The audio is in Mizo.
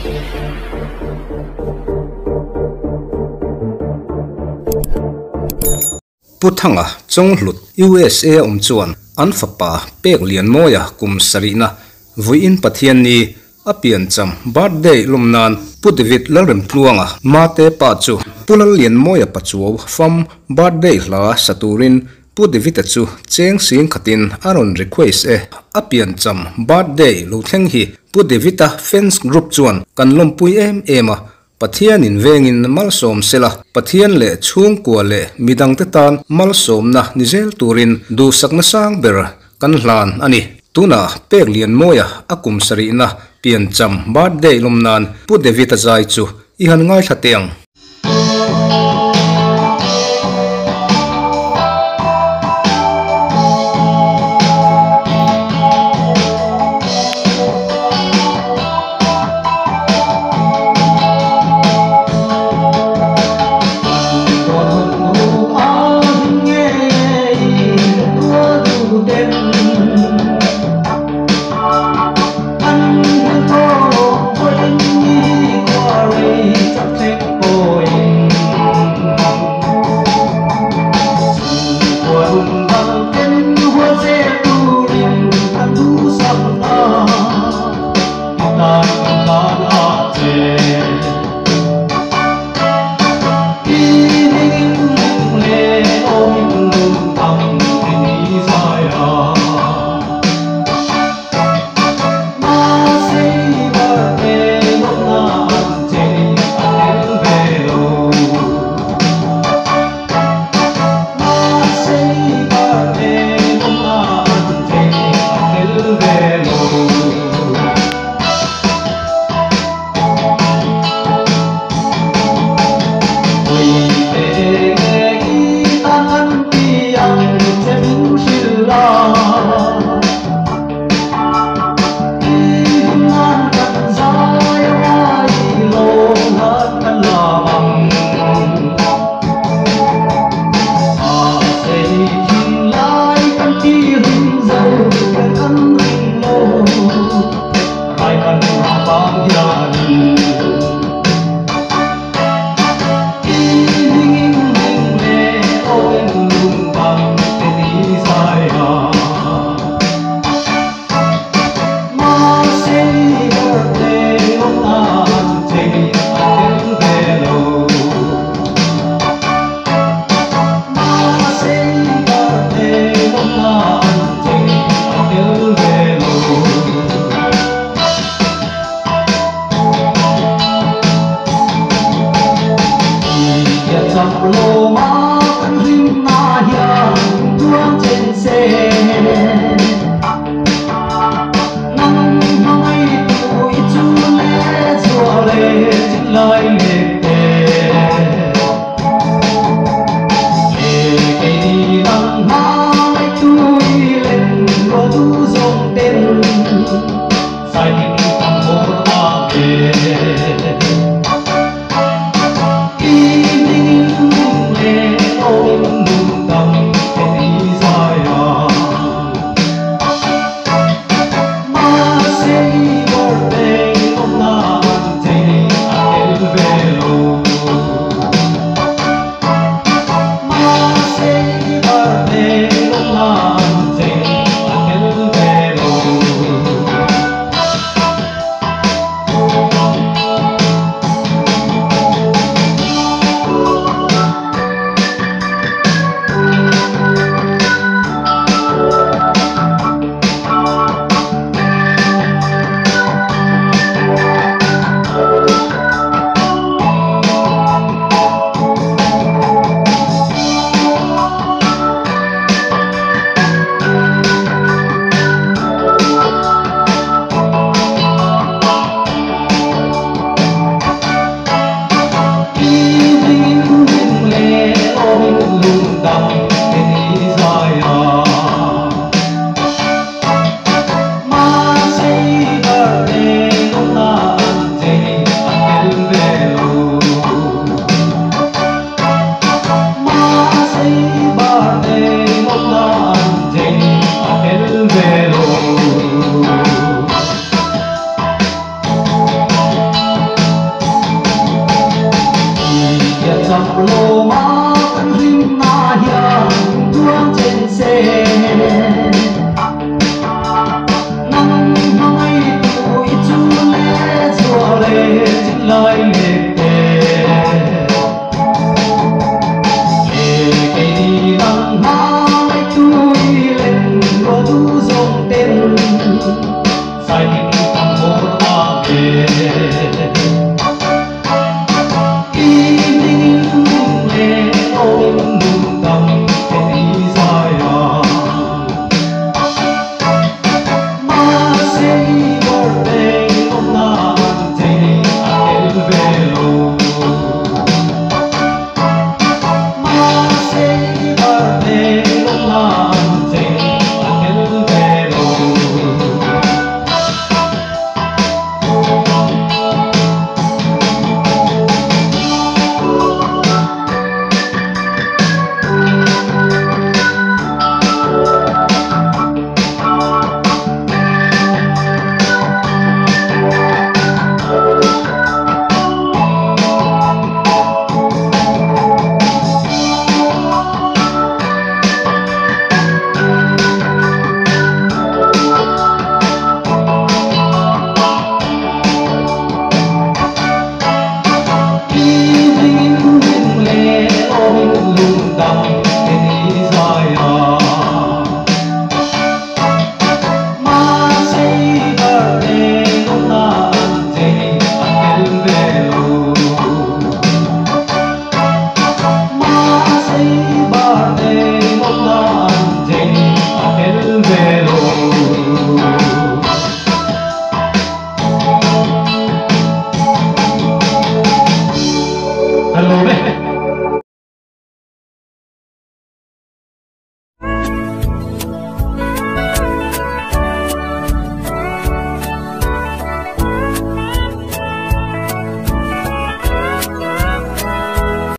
Pu Thanga Chawnghlut, USA a awm chuan an fapa pek Lianmawia kum sarihna Vawiin Pathianni a piancham birthday lawm nan Pu David Lalremtluanga Mate pa chu Pu Lallianmawia Pachuau fam birthday hla sa turin Pu David-a chu cheng sing khatin a rawn request e. A piancham birthday lo thleng hi Pu David-a fans group chuan kan lawmpui em em a, Pathianin vengin malsawm sela, Pathian leh chhungkua leh midangte tan malsawmna ni zel turin duhsakna sang ber kan hlan a ni. Tunah pek Lianmawia a kum sarihna piancham birthday lawm nan Pu David-a zai chu i han ngaithla teh ang.